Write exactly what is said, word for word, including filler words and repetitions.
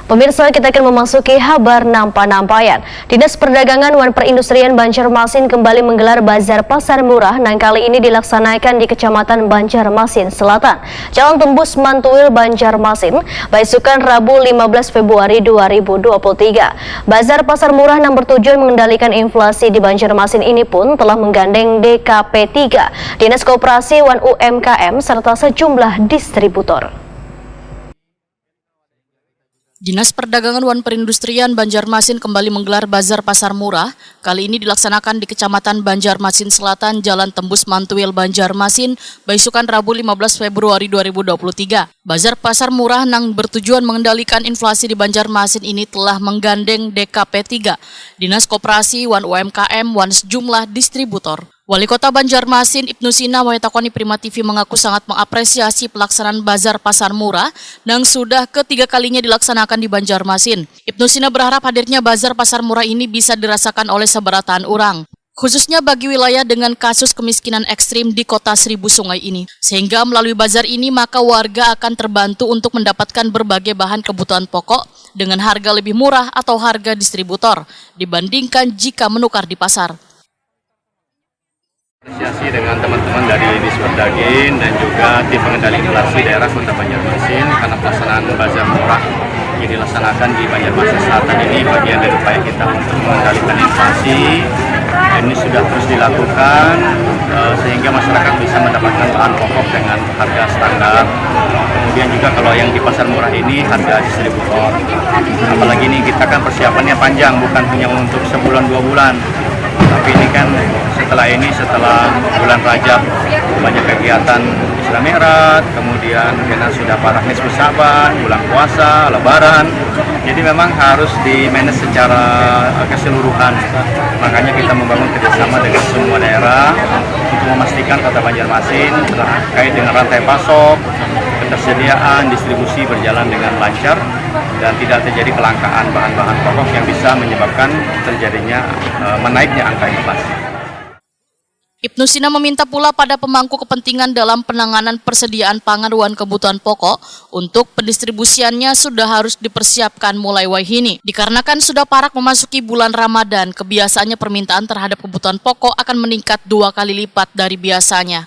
Pemirsa, kita akan memasuki habar nampa-nampayan. Dinas Perdagangan wan Perindustrian Banjarmasin kembali menggelar Bazar Pasar Murah nang kali ini dilaksanakan di Kecamatan Banjarmasin Selatan, Jalan Tembus Mantuil, Banjarmasin, baisukan Rabu lima belas Februari dua ribu dua puluh tiga. Bazar Pasar Murah nang bertujuan mengendalikan inflasi di Banjarmasin ini pun telah menggandeng D K P tiga, Dinas Koperasi wan U M K M, serta sejumlah distributor. Dinas Perdagangan wan Perindustrian Banjarmasin kembali menggelar Bazar Pasar Murah. Kali ini dilaksanakan di Kecamatan Banjarmasin Selatan, Jalan Tembus Mantuil, Banjarmasin, baisukan Rabu lima belas Februari dua ribu dua puluh tiga. Bazar Pasar Murah nang bertujuan mengendalikan inflasi di Banjarmasin ini telah menggandeng D K P tiga, Dinas Koperasi wan U M K M, wan sejumlah distributor. Wali Kota Banjarmasin, Ibnu Sina, wayatakoni Prima T V, mengaku sangat mengapresiasi pelaksanaan Bazar Pasar Murah nang sudah ketiga kalinya dilaksanakan di Banjarmasin. Ibnu Sina berharap hadirnya Bazar Pasar Murah ini bisa dirasakan oleh sabarataan urang, khususnya bagi wilayah dengan kasus kemiskinan ekstrim di Kota Seribu Sungai ini, sehingga melalui bazar ini maka warga akan terbantu untuk mendapatkan berbagai bahan kebutuhan pokok dengan harga lebih murah atau harga distributor dibandingkan jika menukar di pasar. Apresiasi dengan teman-teman dari Disperdagin dan juga tim pengendali inflasi daerah Kota Banjarmasin karena pelaksanaan bazar murah yang dilaksanakan di Banjarmasin Selatan ini bagian dari upaya kita untuk mengendalikan inflasi. Ini sudah terus dilakukan, eh, sehingga masyarakat bisa mendapatkan bahan pokok dengan harga standar. Kemudian juga kalau yang di pasar murah ini harga distributor. Apalagi ini kita kan persiapannya panjang, bukan hanya untuk sebulan dua bulan. Tapi ini kan setelah ini, setelah bulan Rajab, banyak kegiatan Isra Mi'raj, kemudian kita sudah parak nisfu Sa'ban, bulan puasa, Lebaran. Jadi memang harus di-manage secara, eh, keseluruhan. Makanya kita membangun kerjasama dengan semua daerah untuk memastikan Kota Banjarmasin terkait dengan rantai pasok, ketersediaan, distribusi berjalan dengan lancar dan tidak terjadi kelangkaan bahan-bahan pokok yang bisa menyebabkan terjadinya, eh, menaiknya angka inflasi. Ibnu Sina meminta pula pada pemangku kepentingan dalam penanganan persediaan pangan wan kebutuhan pokok untuk pendistribusiannya sudah harus dipersiapkan mulai wahini, dikarenakan sudah parak memasuki bulan Ramadan, kebiasaannya permintaan terhadap kebutuhan pokok akan meningkat dua kali lipat dari biasanya.